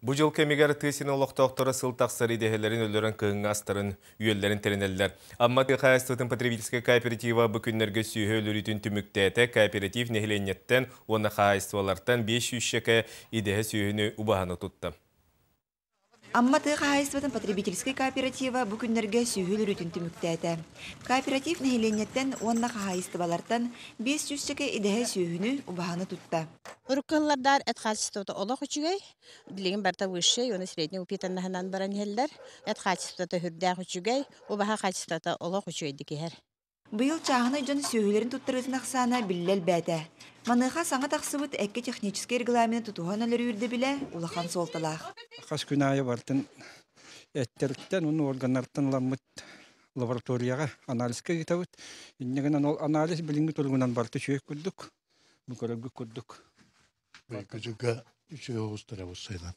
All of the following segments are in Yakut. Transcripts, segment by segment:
Бу дьыл кэмигэр тыа сирин олохтоохторо сыл тахсар идэһэлэрин өлөрөн кыһыҥҥы астарын, үөллэрин тэринэллэр. Амма тыа хаһаайыстыбатын потребительскай кооператива бу күннэргэ сүөһү өлөрүүтүн түмүктээтэ. Кооператив нэһилиэнньэттэн уонна хаһаайыстыбалартан 500 чэкэ идэһэ сүөһүнү убаһаны тутта. Амма тыа хаһаайыстыбатын потребительскай кооператива бу күннэргэ сүөһү өлөрүүтүн түмүктээтэ. Кооператив нэһилиэнньэттэн уонна хаһаайыстыбалартан 500 чэкэ идэһэ сүөһүнү, убаһаны тутта. Урукку сыллардар эт хаачыстыбата олох үчүгэй. Билигин барыта высшай уонна средний упитаннаһынан баран иһэллэр. Эт хаачыстыбата сүрдээх үчүгэй, убаһа хаачыстыбата олох үчүгэйдик иһэр. Быйыл чааһынай дьон сүөһүлэрин туттарыытын ахсаана биллэ элбээтэ. Маныаха саҥа тахсыбыт эккэ техническэй регламены тутуһан өлөрүү ирдэбилэ улахан суолталаах. Хас күн аайы барытын эттэриттэн уонна органнартан ыламмыт лабораторияҕа анализка ыытабыт. Инньэ гынан ол анализ билиҥҥи туругунан барыта үчүгэй курдук, бу көрөргүт курдук. Быйылгы үчүгэй оҕустара буссайдан.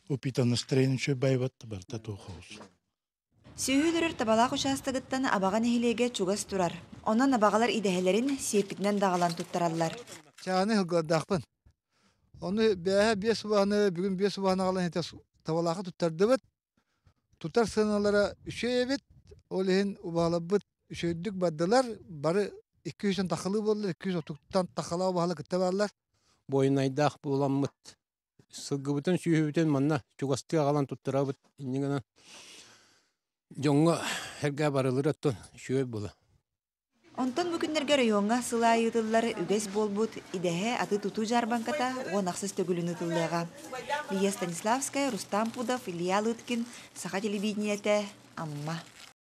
Упита настроение үчүгэй байбат барыта туох оҕус. Сүөһү өлөрөр Табалаах учаастагыттан Абаҕа нэһилиэгэ чугас турар. Онон абаҕалар идэһэлэрин сиэппитинэн даҕалан туттараллар. Чааны сылгылардаахпын. Ону бээһэ биэс убаһаны, бүгүн биэс убаһаны аҕалан иһитэ Табалаахха туттардыбыт. Тутар сыаналара үчүгэй эбит. Ол иһин убаһаларбыт үчүгэйдик бардылар. Бары 200 тахалыы буоллар, 230-тан тахалаа убаһалар кытта бааллар. Буойунайдаах буоламмыт сылгыбытын сүөһүбүтүн манна чугастыы аҕалан туттарабыт инньэ гынан дьоҥҥо эргэ барылыыр оттон үчүгэй буола. Онтон бу күннэргэ оройуоҥҥа сыл аайы ыытыллар үгэс буолбут идэһэ атыы-тутуу дьаарбаҥката уон ахсыс төгүлүн ыытыллыаҕа. Лия Станиславская, Рустам Пудов, Илья Лыткин, Саха телевидениетэ, Амма.